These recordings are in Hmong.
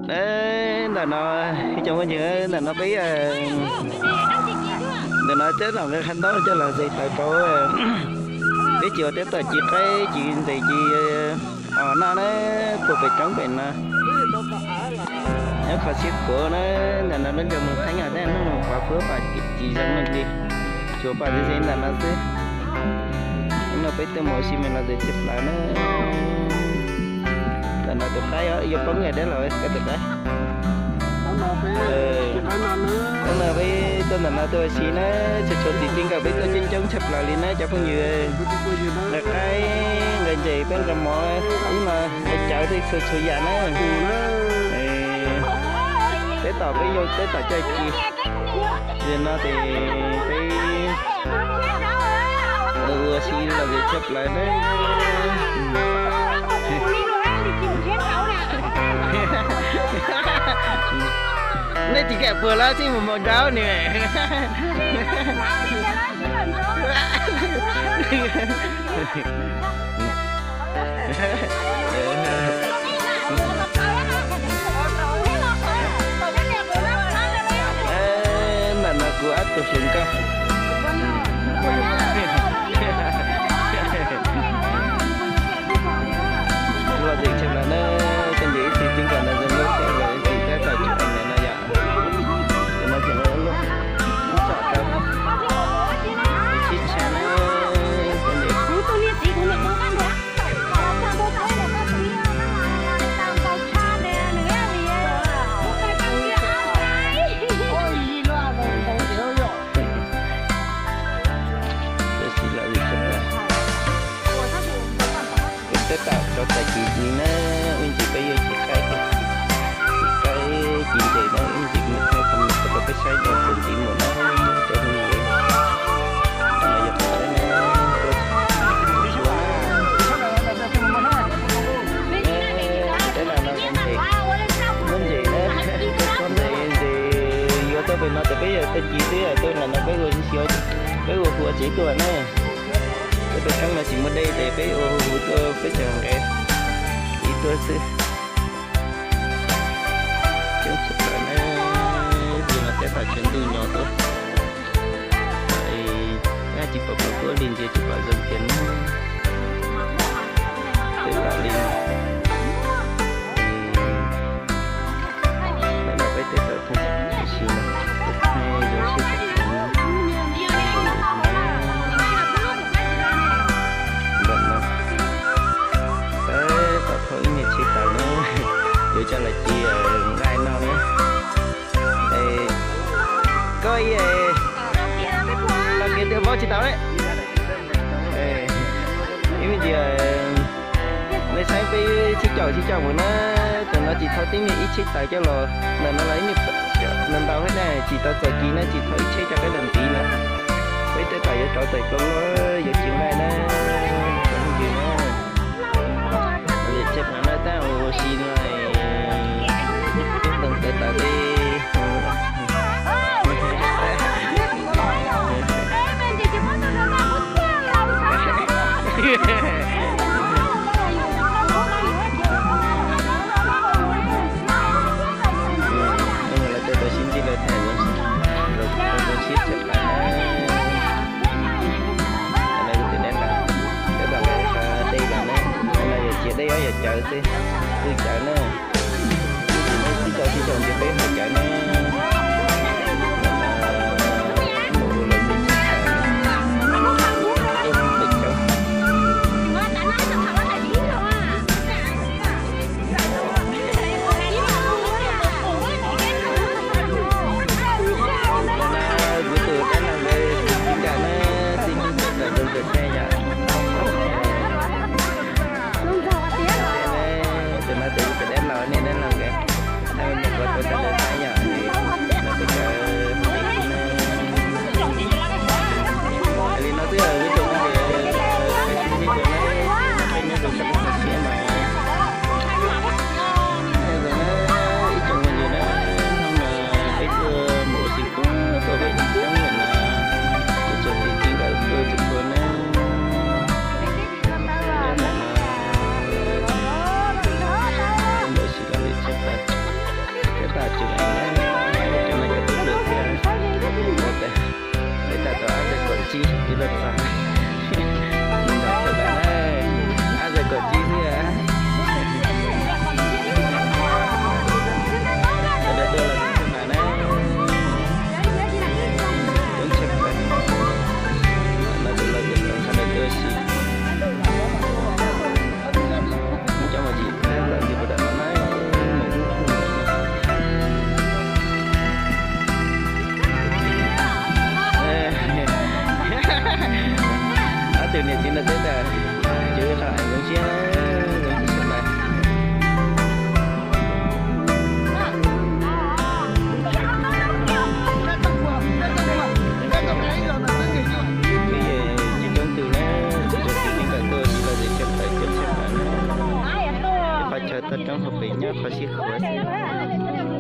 Ntawm no, ib cov phooj ywg, ntawm no peb, ntawm no coj los nqe qhov ntaub coj los ntxeev tawv rau. Peb tsis ua teb tom ci qaib ci ntses ci os noj na, puag pem roob pem no. Nyob kho siab khuav na, ntawm no lub nroog Moos Theeb os, tej hnub no pov fuab pom tsis zoo li, tsuas pom ze ze ntawm no xwb. Hnub no peb tuaj mus ua si mas los ntxeev tshaj plaws na. Ntawm no tus qaib yuav poob nyias dab los koj tus qaib. Hnub no peb tuaj ntawm no tuaj ua si na, tsuas tshuav txiv txij nkawm peb tuaj coob coob tshaj plaws li na cov phooj ywg. Nqa qaib nqa ntses peb nqa mov, hnub no nqa cawv tej txhua txhua yam na. Teb tom peb yog teb tom coj ci. Yog no ces peb ua si los ntxeev tshaj plaws na. Nej tsis kam puag los txij mus npaum nraud ni. Ntawm no kuv ob tug hluas nkauj. Luaj ntxim tshaj plaws na, tej ntses ib txhis txij nkawm no zoo nkauj thiab los ib txhis tab tom tsis qees ntawm no yom. Ntawm no ces lub tsom rau sib tshab na, tej ntses. Peb tab tom rau txais ci li na, ib ntsis peb yuav ci qaib, ci qaib ci ntses na, ib ntsis kuv mam thaij qhov mus rau peb saib rau txuas ntxiv mus na, cov phooj ywg. Ntawm no yog qhov teb na, teb no no muab ntses, muab ntses na, txhob ntses ntses yuav tuaj pem no ces peb yog tuaj ci xwb, tuaj ntawm no peb ua si, peb ua hu ua tsev tuaj na. Peb pem roob no tsis muaj dej ces peb ua hu hu tuaj peb tseem nqa ib tuaj xwb. Coob tshaj plaws na, tus no teb tom tshav ntuj nyo tuaj. Tsis pom pom kuab li ntsia tsis pom zoo kiag na. Teb tom li. Ntawm no peb teb tom tag si no, thaij zoo siab tag no. Ntawm no, peb tom thauj ib niag tsheb taws na, yuav coj los ci nqaij noj na. Koj, tau kev twg paub tsis tau li. Ib me ntsis, nej saib peb sib caum sib caum mus na, tus no tsis thauj tib niag ib tsheb taws coj los, ntawm no los ib niag ntau ntau thiab na, tsis tau txaus ci na, tsis thauj ib tsheb coj peb los ntxiv na. Peb teb tom yuav rauv taws rau luag yuav ci nqaij na, cov phooj ywg na. Ntxim tshaj plaws na, tab ua si no, tub ntoo tawv tawv li. Lawv tej tau sib ntsib lawv tham zoo siab tshaj plaws na. Lawv tus dab laug, tab tom lawv dej los na, no yog cia dej ob yog cawv xwb, twb cawv na. Ib tug tib tau tib tau ntsia peb hauv cawv na. Mus ua lawv ntxim tshaj plaws na. Kuv tus dab laug nkawd tsis ntsib ntawm zoo nkawd thaij yom. Tus no tus dab laug niam dab laug nkawd, thaij me nyuam qhuav tuaj tawm ntawm thaib yom, no peb cov hmoob ib tug na. Li no twb yog ib tug phooj ywg, peb sib ntsib dua na, peb nyob rau sab peb toj siab mas. Zoo na, ib tsoom phooj ywg na, hnub no peb tuaj mus ua si puag pem roob ntawm no, kuv tsoom txiv txij nkawm tuaj txhua txhua na. Nyob ntawm no, npau suav los ntxim tshaj plaws.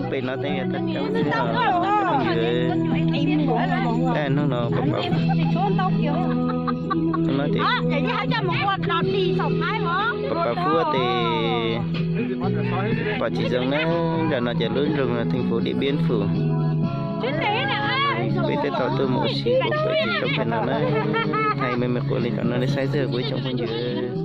Pem no tej yog thaj coob xwb os, phooj ywg. Hnub no pab pab, hnub no ces pab pab Fuab tes pom tsis zoo na, nram no ces lub nroog Theej Fuv Diam Npiab Fuv. Peb twb tau tuaj mus ua si kuv pem tsis tau pem no na, thaij me me quas li tom no nej saib xwb kuv ib tsoom phooj ywg.